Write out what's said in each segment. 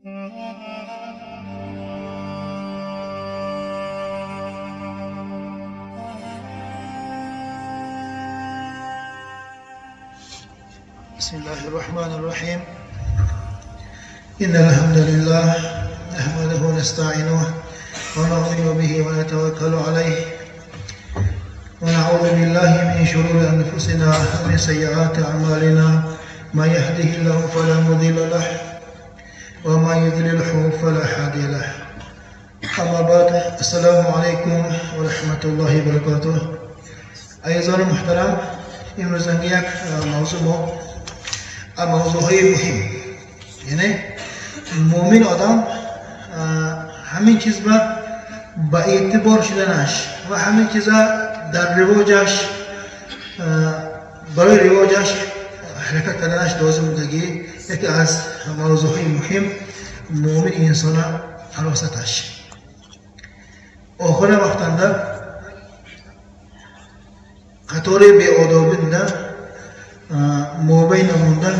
بسم الله الرحمن الرحيم. إن الحمد لله نحمده ونستعينه ونؤمن به ونتوكل عليه ونعوذ بالله من شرور أنفسنا ومن سيئات أعمالنا. من يهده الله فلا مضل له ومن يضلله فلا هادي له. أما بعد، السلام عليكم ورحمة الله وبركاته. عزیزان محترم، امروز یک موضوع ما موضوعهای مهم، یعنی مؤمن آدم همین چیز با اعتبار شدنش و همین چیزا در رواجش، برای رواجش حرکت کردنش لازم بودگی. یکی از موضوعهای مهم مؤمن انسان فراستش. آخر وقتنده قطار بی‌آدابینده مابین مونده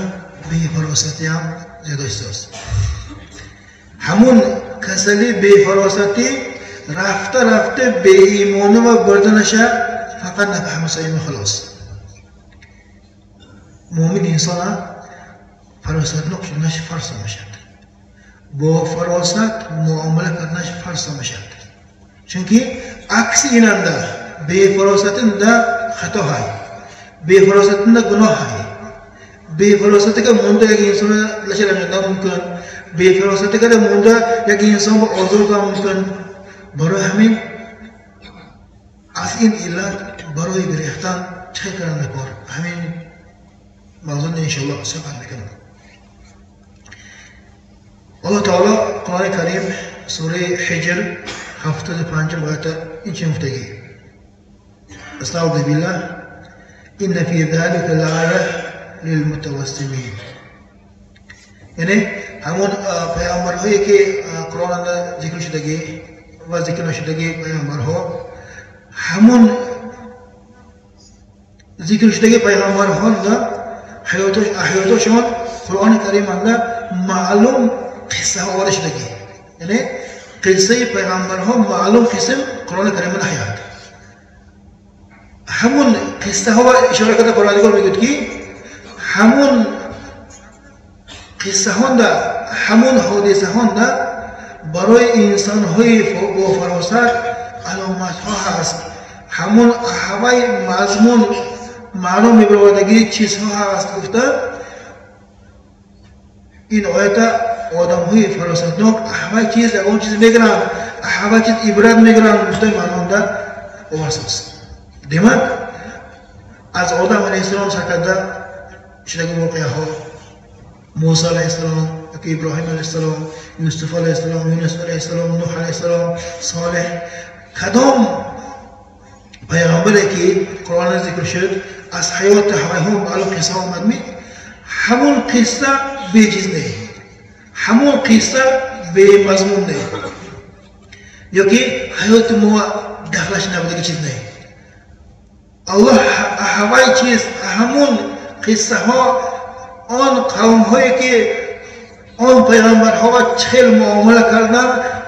بی‌فراستی هم زیاد است. همون کسلی بی‌فراستی رفته رفته بی‌ایمانی و بردنش فقط نفهم سعیم خلاص. مؤمن انسان فراست نقشنش فرض میشد، با فراست معامله کردنش فرض میشد، چونکی عکس ایننده بی‌فراستنده خطا های، بی‌فراستنده گناه های، بی‌فراستی که مونده یک انسان لشر ممکن، بی‌فراستی که مونده یک انسان با آزار ممکن. برای همین از این علت برای گرفتن چه کردن کار همین موضوع انشاءالله صحبت میکنم. الله تعالی قرآن کریم سوره حجر 75 آیت این چه گفتگی: استعوذ بالله ان فی ذلک لآیة للمتوسمین. یعنی همون پیامبرهایی که قرآن ذکر شدگی و ذکر نشدگی پیامبرها، همون ذکر شدگی پیامبرها حیاتشون قرآن کریم معلوم قصه آورده شدگی، یعنی قصه پیامبرها معلوم قسم قرآن کریم حیات. همون قصه ها اشاره کرده پروردگار میگه که همون قصه ها، همون حادثه ها برای انسان های با فراست علامت ها هست. همون هوای مضمون معلوم میبرآوردگی چیزها هست. گفته این آیت آدم های فراستناک هوای چیز اون چیز میگیرن، هوای چیز عبرت میگیرن، گفته معلوم ده است. demak از آدم علیه السلام سر کرده شدگی واقعه ها، موسی علیه السلام، ابراهیم علیه السلام، یوسف علیه السلام، یونس علیه السلام، نوح علیه السلام، صالح، کدام پیغمبری که قرآن ذکر شد از حیات هوایهم معلوم قصه آمد می، همون قصه بی چیز نه، همون قصه بی مضمون نه، یا که حیات ما دخلش نبوده که چیز نه. الله هوای چیز همون قصه ها، آن قوم هایی که آن پیغمبرها چخیل معامله کردن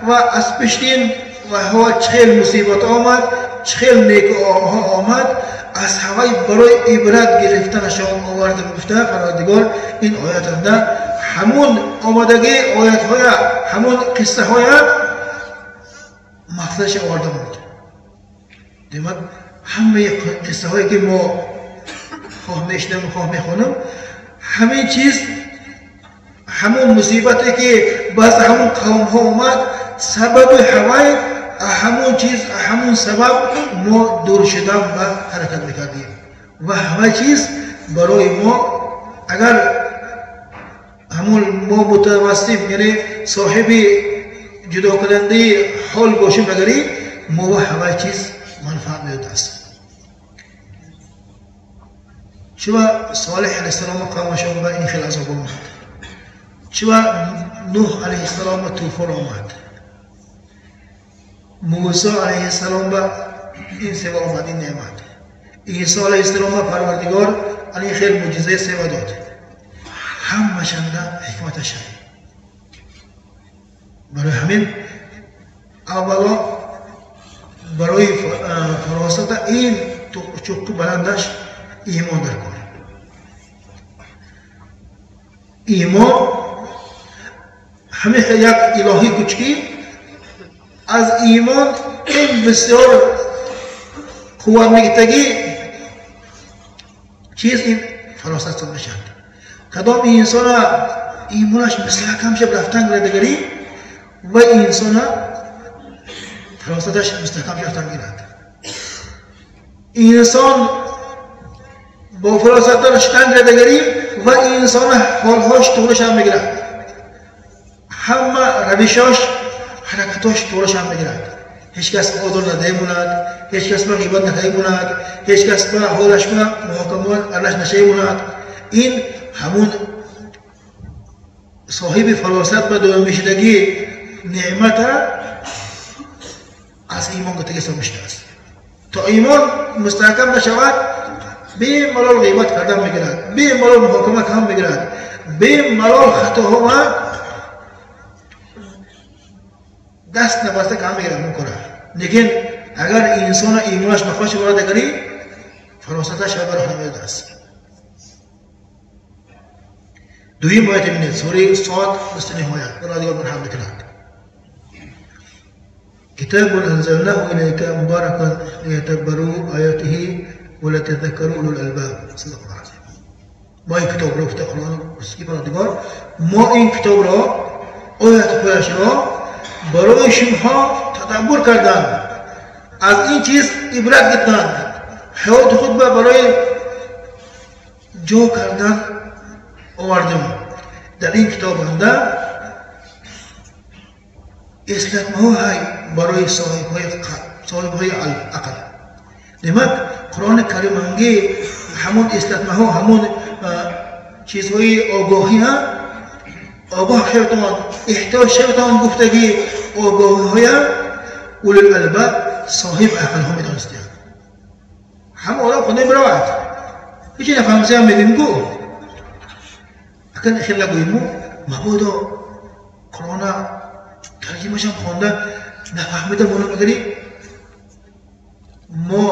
و از پشتین و ها چخیل مصیبت آمد، چخیل نیک ها آمد، از هوای برای عبرت گرفتنشان آورده. گفته پروردگار این آیت هنده همون آمدگی آیت های همون قصه های مقصدش آورده بود. demak همه قصه هایی که ما خواه میشنم خواه میخوانم، همه چیز همون مصیبتی که باز همون قوم ها اومد، سبب هوای همون چیز همون سبب ما دور شدن و حرکت میکردیم و همه چیز برای ما اگر همون ما متوسط یعنی صاحب جدا کننده حال باشیم، اگری ما همه چیز منفعت میاد است. چوا صالح علیه السلام قومشون به این خیل عذاب آمد، چوا نوح علیه السلام طوفان آمد، موسی علیه السلام به این سوا آمد این نعمت، عیسی علیه السلام پروردگار علی خیل معجزه سوا داد. همشنده حکمتش. Барои ҳамин аввало барои фаросата ин чӯққи баландаш имон дар кор. Имон ҳамин як илоҳии кучки аз имон ин бисёр қувват мегиртагӣ чиз ин фаросат ҳисоб мешавад. Кадом инсона имонаш мустаҳкам шаб рафтан гирад дигарӣ ва инсона фаросаташ мустаҳкам рафтан гирад. Инсон бо фаросатдор шудан гирад дигарӣ ва инсона ҳолҳош туғри шав мегирад, ҳама равишош ҳаракатош туғри шав мегирад. Ҳеҷ кас озор надемонад, ҳеҷ кас ба ғибат накаймонад, ҳеҷ кас ба ҳолаш ба муҳокима аралаш нашаймонад. Ин ҳамун соҳиби фаросат ба доимишудагӣ неъмата аз имон гирифта ҳисоб мешудааст. То имон мустаҳкам нашавад, бемалол ғибат кардан мегирад, бемалол муҳокима кам мегирад, бемалол хатоҳо ва даст набаста кам мегирад мукора. Лекин агар инсона имонаш махош борад агари фаросаташ ба роҳ намедааст. Дуюм оят бинед, сураи Сод 29 оят. Парвардигор марҳам мекунад. كتاب أنزلناه إليك مبارك ليتدبروا آياته وليتذكر أولو الألباب. صدق الله العظيم. ما این کتاب را گفته قرآن پروردگار، ما این کتاب را آیات خودش را برای شما تدبر کردن، از این چیز عبرت گرفتن، حیات خود را برای جو کردن آوردم. در این کتاب بنده eslatmaهای برای صاحبهای عقل. Demak, Qur'oni Karimga hamon eslatmaho, hamon чизҳои огоҳӣ ҳа огоҳ шавтон, эҳтиёҷ шавтон гуфтагӣ огоҳиҳоя улул албаб соҳиб ақлҳо медонистиянд. Ҳама одам худо биравад, ҳеҷ нафаҳмисаям мегӯем гу акан хел нагӯему мабодо Қуръона тарҷимашам хонда нафаҳмида монам агари мо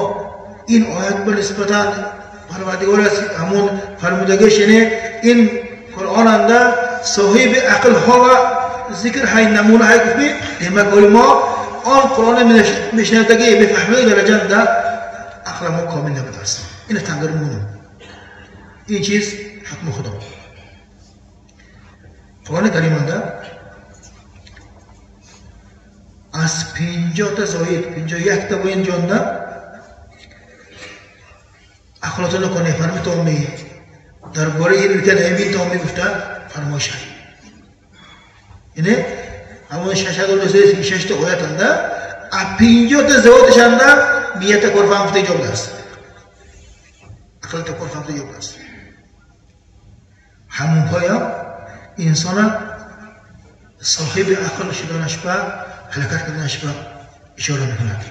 ин оят ба нисбатан Парвардигор аст ҳамон фармудагиш, яъне ин Қуръонанда соҳиби ақлҳо ва зикр ҳай намуна ҳай гуфти, демак оли мо он Қуръона мешунавдагӣ мефаҳмида дараҷанда ақла мо комил набудааст. Ина тангари мунум. Ин чиз ҳукми Худо. Қуръони Кариманда аз 50 та зоид 51 та бо ин ҷонда ақлотонро конӣ фармитоми дар бораи ин улка наибинтоми гуфта фармоишай. Яъне ҳамон 636 та оятанда аз 50 та зоидашанда мията кор фаҳм гуфта иҷоб аст, ақлата кор фаҳм гуфта иҷоб аст. Ҳамонҳоям инсона соҳиби ақл шуданаш ба ҳаракат карданаш ба ишора мекунад.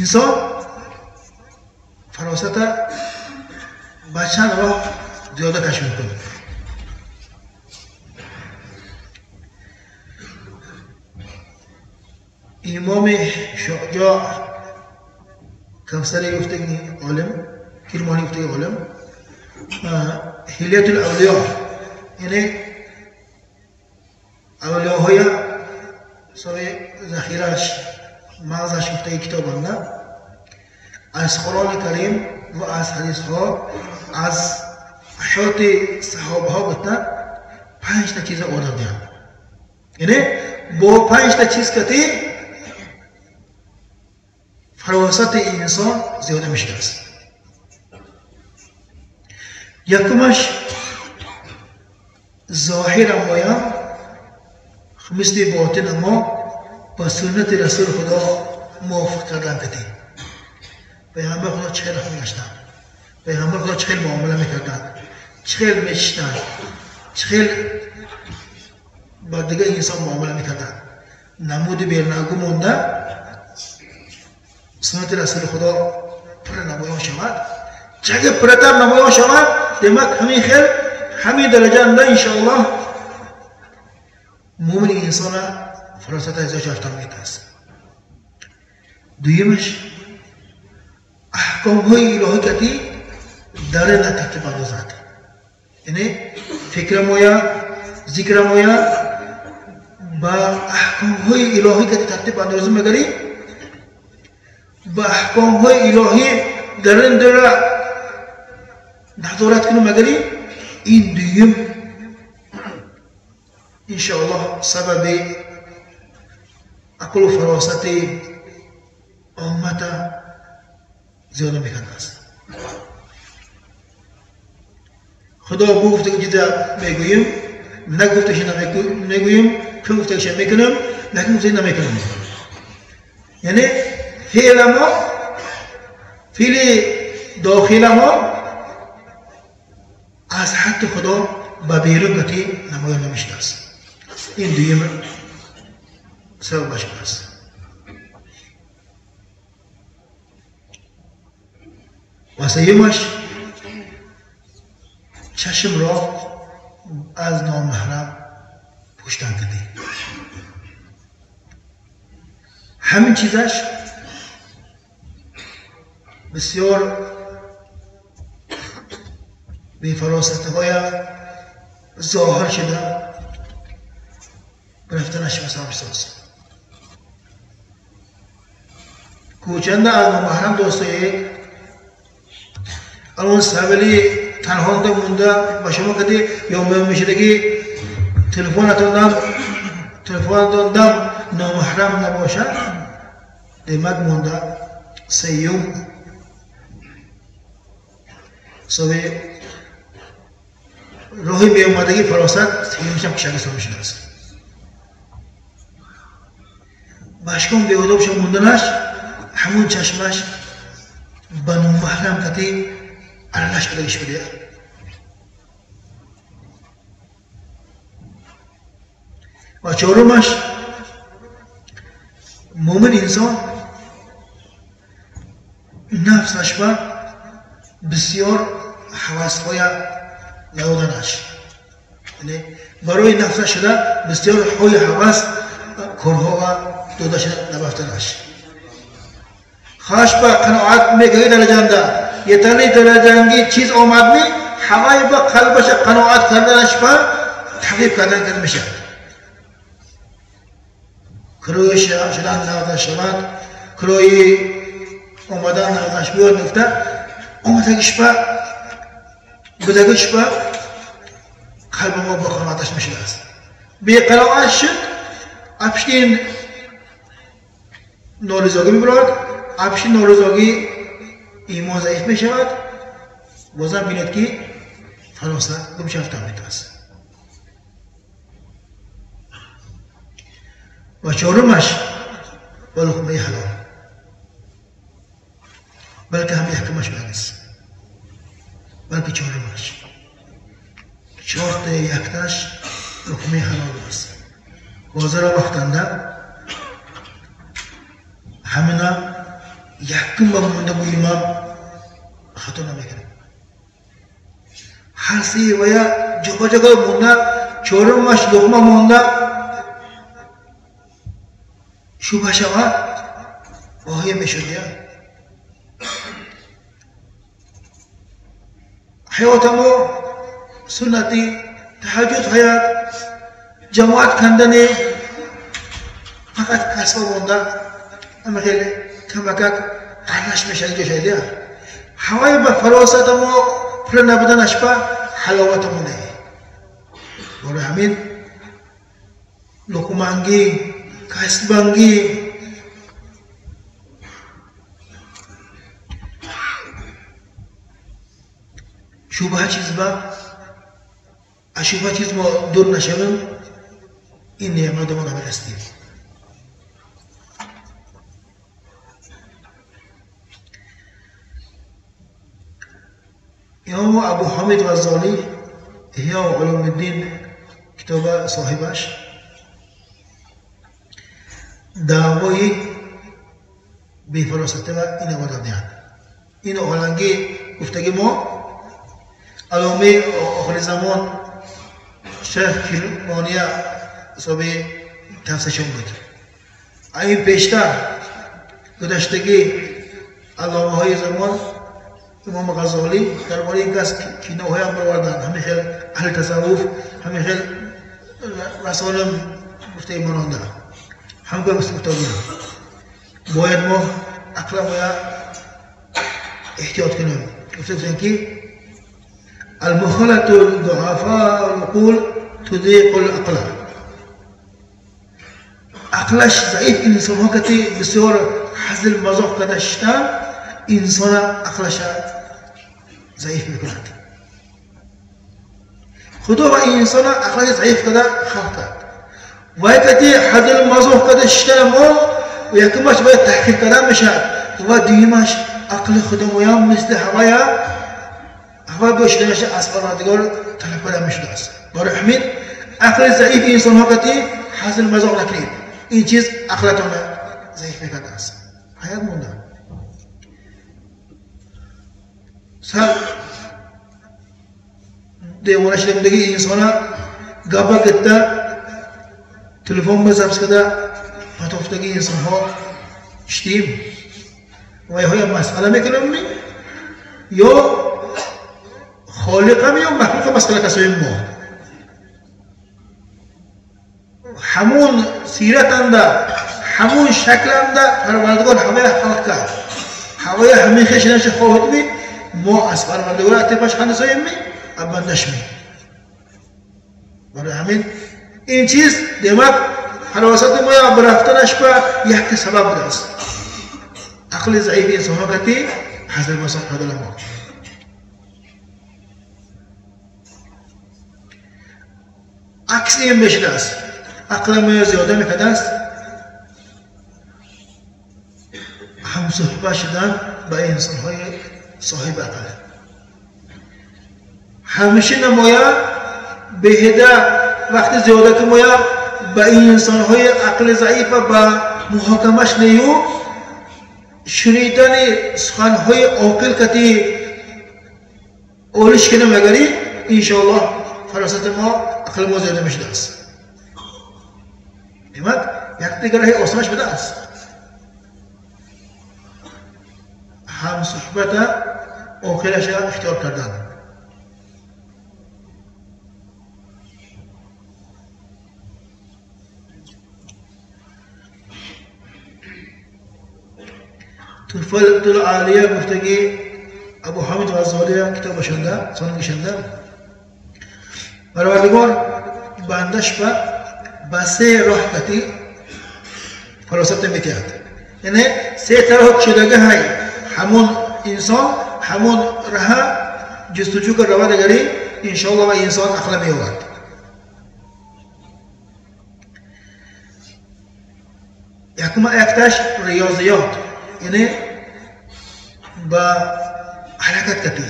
Инсон фаросата ба чанд роҳ зиёда кашф мекунад. Имоми Шоҷоъ Кавсари гуфтаги олим, Кирмонӣ гуфтаги олим, Ҳилятул авлиё, яъне авлиёҳоя сои захираш мағзаш гуфтаги китобанда аз Қуръони Карим ва аз ҳадисҳо аз ҳаёти саҳобаҳо гуфта 5 та чиза одат диҳанд. Яъне бо 5 та чиз кати фаросати инсон зиёда мешудааст. Якумаш зоҳира моям мисли ботина мо ба суннати расули Худо мувофиқ кардан кати. Пайғамбар Худо чӣ хел мегаштанд, Пайғамбар Худо чӣ хел муомила мекарданд, чӣ хел мешиштанд, чӣ хел ба дигар инсон муомила мекарданд. Намуди бернагу монда суннати расули Худо шавад, чаги пурратар намоён шавад, демак ҳамин хел ҳамин дараҷаанда иншоаллоҳ мӯмин инсона фаросата зиёд шафтан метааст. Дуюмаш аҳкомҳои илоҳӣ кати дарина тартиб андозад, яъне фикра моя, зикра моя ба аҳкомҳои илоҳӣ кати тартиб андозӣ мегарӣ, ба аҳкомҳои илоҳӣ дарин дара назорат кунӣ мегарӣ, ин дуюм иншоаллоҳ сабаби ақлу фаросати оммата зиёда мекардааст. Худо гуфта чиза мегӯем, нагуфташа мегӯем, кун гуфташа мекунам, накун гуфташа намекунам. Яъне феъла мо, феъли дохила мо аз ҳадди Худо ба берун гати намоён намешудааст. Ин дуюм сабабаш аст. Ва сеюмаш чашмро аз номаҳрам пӯштан кардӣ. Ҳамин чизаш бисёр бефаросатҳоя зоҳир шуда рафтанаш масамсоз. Кӯчанда аз номаҳрам достоед, алон савали танҳонда монда ба шумо кади ё мешуда ки телефонатондам номаҳрам набошад, демак монда сеюм соби роҳи меомадагӣ фаросат сеюмшам кишаги соби шудааст. Башкон беодобша монданаш ҳамун чашмаш ба номаҳрам кати аралаш кардагиш будия. Ва чорумаш мӯмин инсон нафсаш ба бисёр ҳавасҳоя надоданаш, яъне барои нафсаш шуда бисёр ҳои ҳавас корҳоа дода шуда набафтанаш. Хаш ба қаноат мекаги дараҷанда yetarli darajangi чиз омадми, ҳавай ба қалбаша қаноат карданаш ба тағйиб кардан мешавад. Кирои шудан нағзаш шавад, кирои омадан нағзаш биёд гуфта омадагиш ба будагиш ба қалби мо ба қаноаташ мешудааст. Беқаноат шуд, апшти норизогӣ мебурад, апшти норизогӣ имон заиф мешавад, бозам бинед ки фаросат гум шафта метааст. Ва чорумаш ва луқмаи ҳалол, балки ҳам якумаш нест, балки чорумаш, чортаи якташ луқмаи ҳалол аст. Ҳозира вақтанда ҳамина якум ба монда гӯимам хато намекунам. Ҳар сеи вая ҷоба-ҷоба монда, чорумаш луқма монда шубҳа шавад, воҳия мешуд. Ҳаётамо суннати таҳаҷҷуд ҳаят, ҷамоат кандани фақат касба монда, ама хеле камакак аралаш мешавад ҷошайдия. Ҳавай ба фаросатамо пура набуданаш ба ҳаловатамо не. Барои ҳамин луқмангӣ, касбангӣ, шубҳа чиз ба аз шубҳа чиз мо дур нашавем, ин неъмат мо намерасдем. Имому Абу Ҳамид Ғаззолӣ Иҳё Улумиддин китоба соҳибаш даъвои бефаросата ва ин оварда диҳад. این آهنگی گفتگی ما علامه آخر زمان شیخ کرمانی حساب تفسیرشون بود. این پیشتر گذشتگی علامه های زمان امام غزالی درباره این کس کینه های هم برآوردن، همه خیل اهل تصوف، همه خیل رسالم گفته ایمانانده هم گفته باید ما عقل باید احتیاط کنیم. گفته که المخالطة الضعفاء العقول تضيق العقل. عقلش ضعیف انسان ها که بسیار حزل مذاق کرده شدن انسان عقلش ضعیف میکند. خدا و انسان عقلش ضعیف کرده خلق کرد و یکی حزل مذاق کرده شدن ما و یکمش باید تحقیق کرده میشد و دیمش عقل خودمویم مثل هوای هوا گوشتنش از پروردگار طلب کرده میشده است. برای همین عقل ضعیف انسان ها کتی حزل مذاق نکنید، این چیز عقلتان ضعیف میکرده است. حیات مونده سر دیوانه شده دیگه انسان ها گپا گفته تلفن بزبس کرده پتوفتگی انسان ها شدیم و های مسئله میکنم یا خالقم یا مخلوق مسئله کسایی ما همون سیرتنده همون شکلنده پروردگار همه خلق کرد هوای همه خشنش خواهد می ما از پروردگار اتفاش خنده سایم می ابندش می. برای همین این چیز demak حراست ما برفتنش به یک سبب بوده است. عقل ضعیف انسان ها کتی حضر مساق کردن ما. عکس این بشده است. عقل ما زیاده میکرده است هم صحبت شدن با انسان های صاحب عقل. همیشه نمایه بهده وقتی زیاده که مایا به انسان های عقل ضعیف و به محاکمش نیو شنیدن سخن های عاقل کتی اولش کنه مگری انشاءالله فراست ما عقل ما زیاده میشده است. demak یک دیگر های آسانش بده است. هم صحبت عاقلش اختیار کردن. تحفة العالیه گفتگی ابو حامد غزالی کتابشنده سانگشنده پروردگار بندش به سه راه کتی فراست میتید. یعنی سه راه شدگه های همون انسان همون راه جستجو کر روا دگری انشاءالله و انسان عقل میورد. یکم اکتش ریاضیات یعنی با حرکت کتی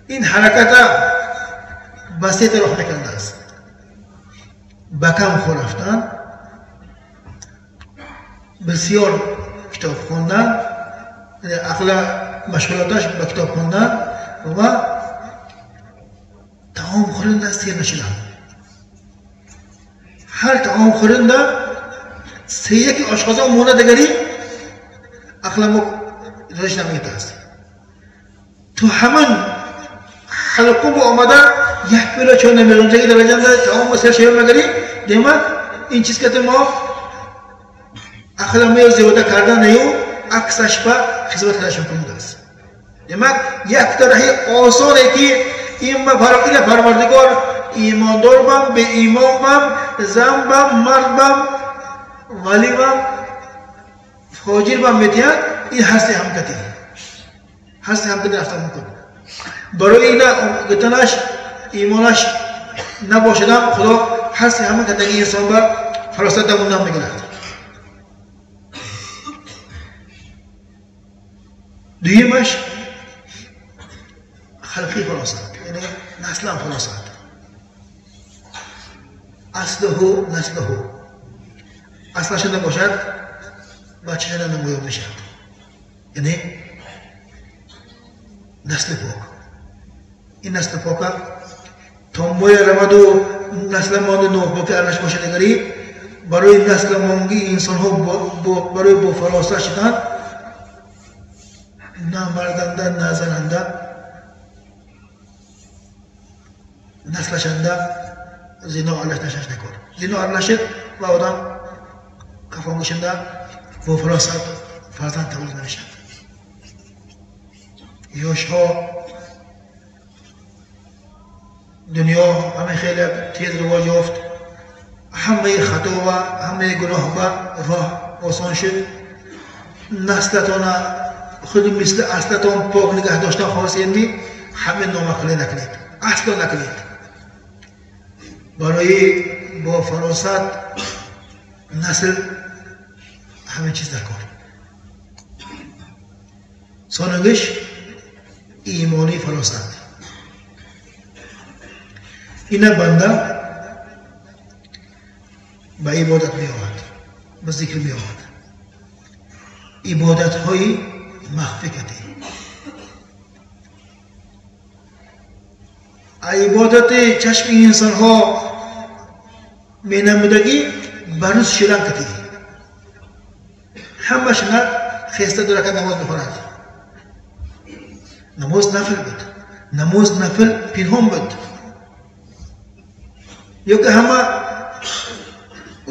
این حرکت به سه راه میکنده است. به کم خور رفتن، بسیار کتاب خواندن، یعنی عقل مشغولاتش به کتاب خواندن و طعام خورنده سیر نشدن. هر طعام خورنده سه یکی آشغازا مونه دگری عقل ما روش نمیده است. تو همون حلقوم آمده یک پیلا چون نمیدونم که درجه ده طعام سر شوی مگری demak این چیز که ما عقل ما زیاده کردن نیو عکسش به خدمت کردن ممکن است. demak یک طرحی آسانه که این فرقی پروردگار ایماندار بم به ایمان بم زن بم مرد بم ولی بم فاجر بم میتید این هستی همکتی هستی همکتی رفتن ممکن. برای این گتنش ایمانش نباشدم خدا هستی همکتی انسان بر فراست دمونم میگیرد. دویمش خلقی فراست یعنی نسلا فراست اصله نسله اصلش نباشد بچه‌ش نمایان میشد. یعنی насли пок. Ин насли пока то моя раваду насла монди нопоки аралаш бошад дигари барои насла монги инсонҳо барои бо фаросат шудан на марданда на зананда наслашанда зино аралаш нашаш накор. Зино аралашид ва одам кафонгишанда бо фаросат фарзанд таваллуд намешавад. Ёшҳо дунё ҳама хеле тез ривоҷ ёфт, ҳамаи хато ва ҳамаи гуноҳ ба роҳ осон шуд. Наслатона худ мисли аслатон пок нигаҳ доштан хостед, ҳама номақулӣ накунед, асло накунед. Барои бо фаросат насл ҳама чиз дар кор. Сонагиш имонии фаросат. Ина банда ба ибодат меовад, ба зикр меовад. Ибодатҳои махфӣ кардем. Ибодати чашми инсонҳо менамудагӣ ба рӯз шидан кардем. Ҳамаш на хеста ду ракат намоз мехонад. Намоз нафл буд, намоз нафл пинҳон буд. Ё ки ҳама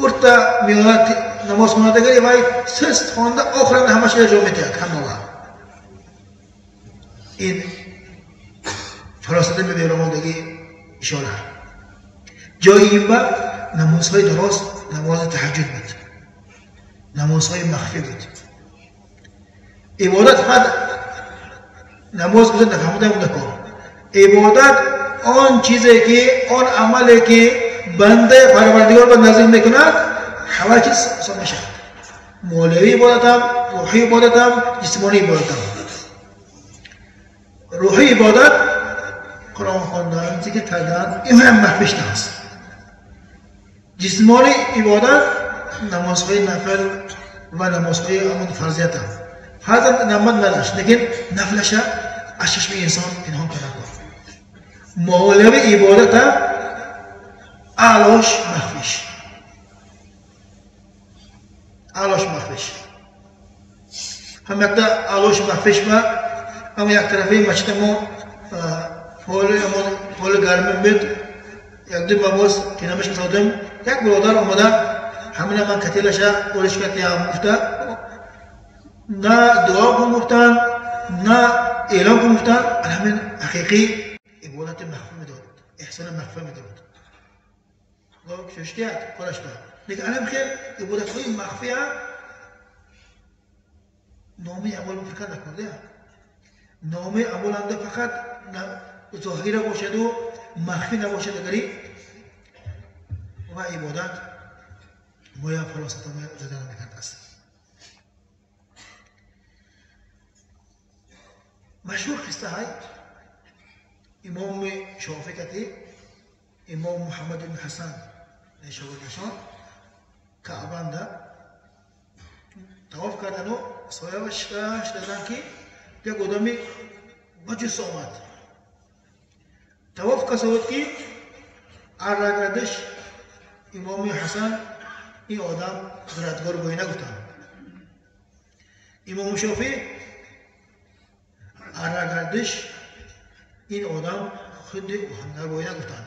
урта меояд намоз хонадагар вай сист хонда охиран ҳамааш иҷро метиҳад ҳамава. Ин фаросати меберомондагӣ ишора. Ҷои ин ба намозҳои дароз намози таҳаҷҷуд буд, намозҳои махфӣ буд. Ибодат фақат намоз буд нафаҳмида буда кор. Ибодат он чизе ки он амале ки бандаи Парвардигор ба наздик мекунад, ҳама чиз ҳисоб мешавад. Молиявӣ ибодатам, рӯҳӣ ибодатам, ҷисмонӣ ибодатам. Рӯҳӣ ибодат Қуръон хондан, зикр кардан, ин ҳам махфиш аст. Ҷисмонӣ ибодат намозҳои нафл ва намозҳои ҳамон фарзиятам. Фарз намоз надошт, лекин нафлаша аз чашми инсон пинҳон кардан кор. Молиявӣ ибодата аълош махфиш, аълош махфиш. Ҳам якта аълош махфиш ба ҳам як тарафи масҷида мо поли гармӣ буд, якду мабоз кинамаш содим, як бародар омада ҳамина ман кателаша ориш кардям гуфта, на дуо кун гуфтан, на эълон кун гуфтан. Ҳамин ҳақиқӣ ибодати махфӣ медорад, эҳсони махфӣ медорад. Шуштият кораш ба. Лекин алам хел ибодатҳои махфия номаи амал фикр накарда. Номаи амаланда фақат зоҳира бошаду махфӣ набошад агари ва ибодат моя фаросата зада намекардааст. Машҳур қиссаҳай имоми Шофӣ кати имом Муҳаммад ибн Ҳасан шогирдашон Каъбанда тавоф кардану соява шидадан ки як одами ба ҷусса омад. Тавоф касовад ки аррагардиш имоми Ҳасан ин одам дурадгор боӣ нагуфтанд. Имоми Шофӣ аррагардиш ин одам худи оҳангар боӣ нагуфтанд.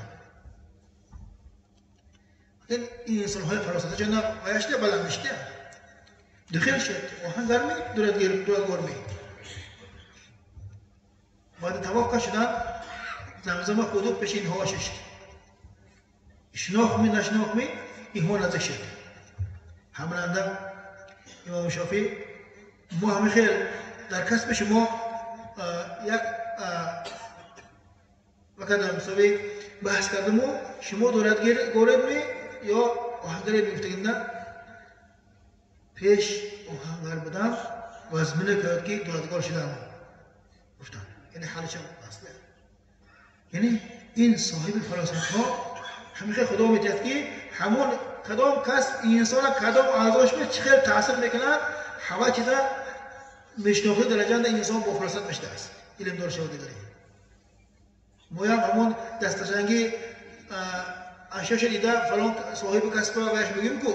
Ин инсонҳои фаросаташона ваяшта баландишта духел шуд оҳангар ми дурадгор ми. Баъди тавоф кашидан замзама худу пеши инҳо шишт. Шинохт ми нашинохт ми инҳо наздик шуд. Ҳамланда имом Шофӣ мо ҳами хел дар касби шумо як вакада мисови баҳс кардиму шумо дурадгоред ми ё оҳангаре мегуфтагинда пеш оҳангар будан вазмине кунад ки дурадгор шудан гуфтанд. Яъне ҳалишам аст. Яъне ин соҳиби фаросатҳо ҳамин худо метиҳад ки ҳамон кадом кас инсона кадом аъзош чӣ хел таъсир мекунад, ҳама чиза мешинохти дараҷанда инсон бо фаросат мешудааст. илмдор шавад дигаре. Моям ҳамон дасташанги ашёша дида фалон соҳиби касба ваяш мегӯем ку,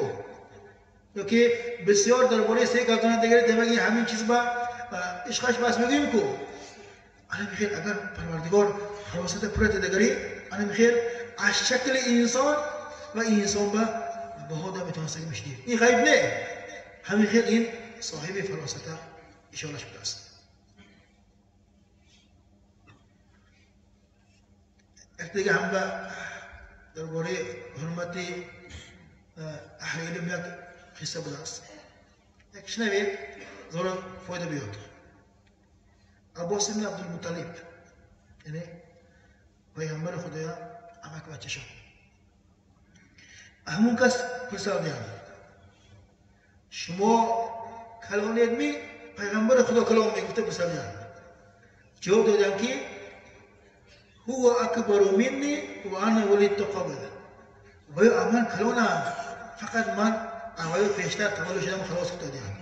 ёки бисёр дар бораи се гап занад дигаре, демак ин ҳамин чиз ба ишқаш бас мегӯем ку. Ана михел агар Парвардигор фаросата пурата дигари, ана михел аз шакли инсон ва инсон ба баҳо да метавонистагӣ мешудӣ. Ин ғайб не, ҳамин хел ин соҳиби фаросата ишора шудааст. Як дига ҳам ба дар бораи ҳурмати аҳли илм як қисса будааст. Як шунавед, зора фоида биёд. Аббос ибн Абдулмуталиб, яъне пайғамбари Худоя амак бачашон, ҳамун кас пурсардиям: шумо калонедми, пайғамбари Худо калон мегуфта пурсардиям. Ҷавоб додам ки ҳува акбару минни ва ана вулидту қабл. Ваё ман калонам, фақат ман аввало пештар таваллуд шудам, халос додиям.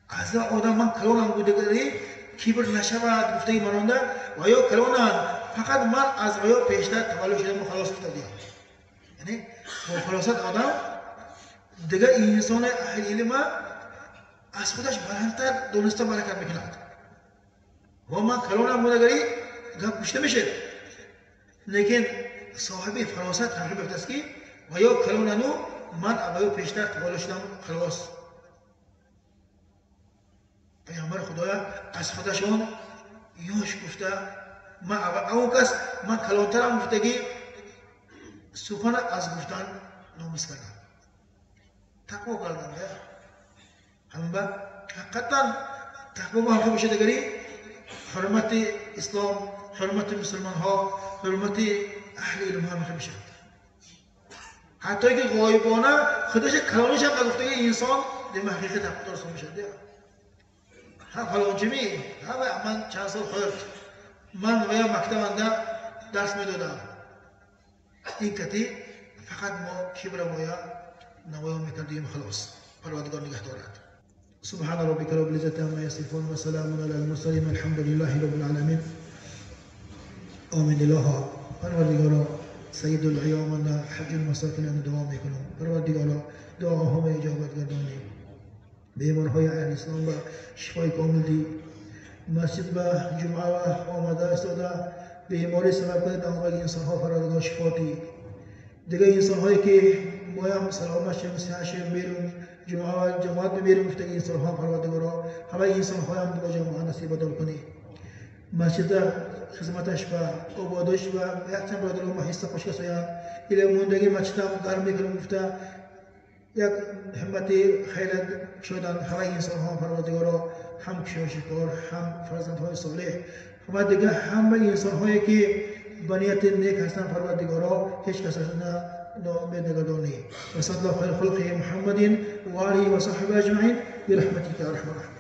Аз одам ман калонам будагари кибр нашавад гуфтаги манонда, ваё калонам, фақат ман аз ваё пештар таваллуд шудам, халос додиям. Яъне бо фаросат одам дигар инсони аҳли илма аз худаш баландтар дониста баракат мекунад. Ва ман калонам будагари гап гӯшта мешед, лекин соҳиби фаросат ҳамин гуфтааст ки ваё калонану ман аввало пештар таваллуд шудам, халос. Пайғамбари Худоя аз худашон ёш гуфта, ман он кас ман калонтарам гуфтагӣ сухана аз гуфтан номус кардам, тақво кардам. Ҳамба ҳақиқатан тақво ба ҳам бошад дигари ҳурмати ислом, ҳурмати мусулмонҳо, ҳурмати аҳли илмҳо ҳам мешавад. Ҳатто ки ғоибона худаша калонишам нагуфтаги инсон дема ҳақиқат ҳақдор мешавад. Ҳа фалончими, ҳа ман чанд сол хӯрд, ман вая мактабанда дарс медодам. Ин кати фақат мо кибра моя намоён мекардем, халос. Парвардигор нигаҳ дорад. سبحان ربك رب العزة عما يصفون وسلام على المرسلين الحمد لله رب العالمين. آمین. الها پروردگارا سید العیام حج المساکین دعا میکنم. پروردگارا دعاها اجابت گردانی، بیمارهای اهل اسلام به شفای کامل دی، مسجد به جمعه و آمده استاده بیماری سبب کنه آمده انسان ها پروردگار شفا دی. دیگه انسان هایی که ما هم سلامت شیم، صحت شیم، میریم جمعه و جماعت میریم، گفتگی انسان ها پروردگارا همه انسان ها هم با جماعت نصیب دار کنی. مسجد خدمتش و آبادش و یک چند برادر ما حصه خوش کسایان ایل موندگی مسجد هم گرم میکنم گفته یک همت خیر شدن همه انسان ها پروردگارا، هم کشاورزکار، هم فرزندهای صالح و دیگه همه انسان هایی که با نیت نیک هستن پروردگارا هیچ کس ناامید نگردانی. و صلی الله خیر خلقه محمد و آله و صحبه اجمعین برحمتک یا ارحم الراحمین.